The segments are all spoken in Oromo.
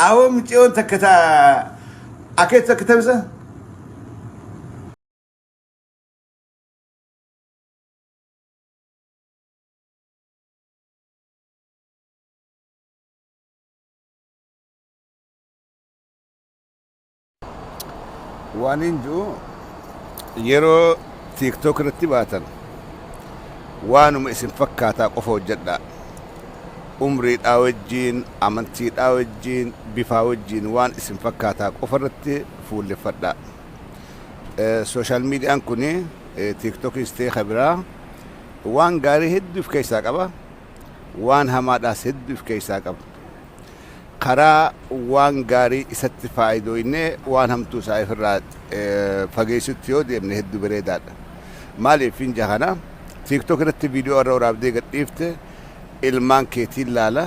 Awoo miciyoon takka ta akeetu takka tabisa. Waan hin ji'u yeroo TikTok irratti baatan waanuma isin fakkaataa qofa hojjedhaa. Umriidhaa wajjiin, amantiidhaa wajjiin, bifaa wajjiin waan isin fakkaataa qofa irratti fuulleffadhaa. Sooshaal miidiyaan kun TikTokis ta'e kan biraa waan gaarii hedduu of keessaa qaba. Waan hamaadhaas hedduu of keessaa qaba. Karaa waan gaarii isatti faayidooynee waan hamtuu isaa ifirraa fageessutti yoo deemne hedduu bareedaadha. Maaliif hin jaha kana TikTok irratti viidiyoo irra waraabdee gad dhiifte ilmaan keetiin laala,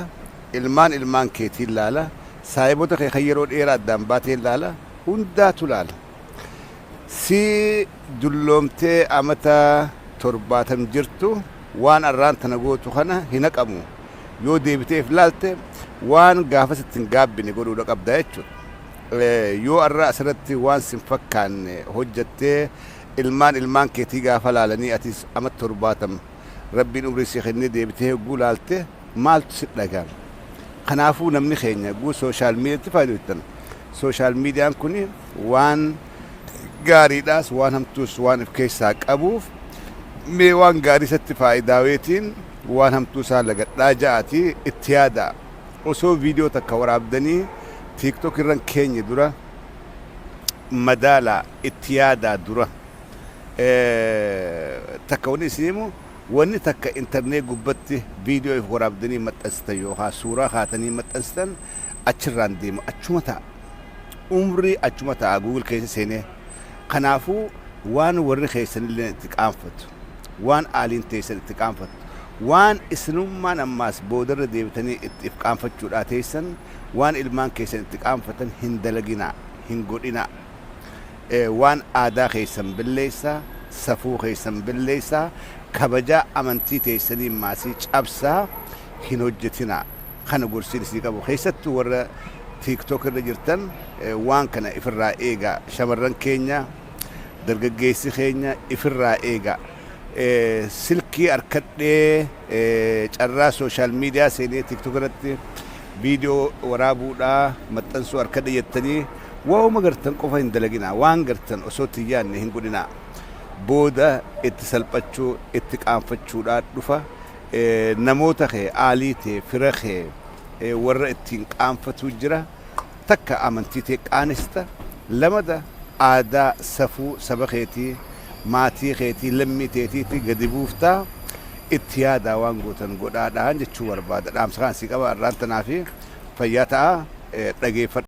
ilmaan ilmaan keetiin laala, saahibota kee kan yeroo dheeraa addaan baateen laala, hundaatu laala. Si dulloomtee amata 70 jirtu waan arraan tana gootu kana hin haqamu. Yoo deebitee if laalte waan gaafas itti hin gaabbine godhuudha qabda jechuudha. Yoo arra asirratti waan sin fakkaanne hojjattee ilmaan ilmaan keetii gaafa laalanii atis amata 70 Rabbiin umrii sii kennee deebitee hogguu laalte maaltu si dhagahama? Kanaafuu namni keenya hogguu sooshaal miidiyaatti fayyadamtan sooshaal miidiyaan kun waan gaariidhaas waan hamtuus waan of keessaa qabuuf mee waan gaarii isatti faayidaaweetiin waan hamtuu isaa lagadhaa ja'aatii itti yaadaa. Osoo viidiyoo takka waraabdanii TikTok irra hin keenye dura madaalaa itti yaadaa dura. Takka wanni isin himu wanni takka internet gubbatti viidiyoo if waraabdanii maxxansitan yookaan suuraa kaatanii maxxansitan achirraan deemu achuma ta'a. Umrii achuma ta'a Google keessa seenee. Kanaafuu waan warri keessanillee itti qaanfatu, waan aaliin teessan itti qaanfattu, waan isinummaan ammaas boodarra deebitanii itti if qaanfachuudhaa teessan, waan ilmaan keessan itti qaanfatan hin dalaginaa, hin godhinaa. Waan aadaa keessan balleessaa, safuu keessan balleessaa, kabajaa amantii teessanii maasii cabsaa hin hojjetinaa. Kana gorsiin isinii qabu. Keessattuu warra TikTok irra jirtan waan kana ifirraa eegaa. Shamarran keenya, dargaggeessi keenya ifirraa eegaa. Silkii harkadhee carraa sooshaal miidiyaa seenee TikTok irratti viidiyoo waraabuudhaa maxxansuu harkadhe jettanii waa'uma gartan qofa hin dalaginaa. Waan gartan osoo itti hin yaadne hin godhinaa. Booda itti salphachuu, itti qaanfachuudhaa dhufa. Namoota kee, aalii tee, fira kee warra ittiin qaanfatuu jira. Takka amantii tee qaanessita. Lamada aadaa, safuu saba keetii, maatii keetii, lammii teetiiti gadi buufta. Itti yaadaa waan gootan godhaadhaan jechuu barbaada. Dhaamsa kana sii qaba arraan tanaa fi fayyaa ta'aa dhageeffadhaa.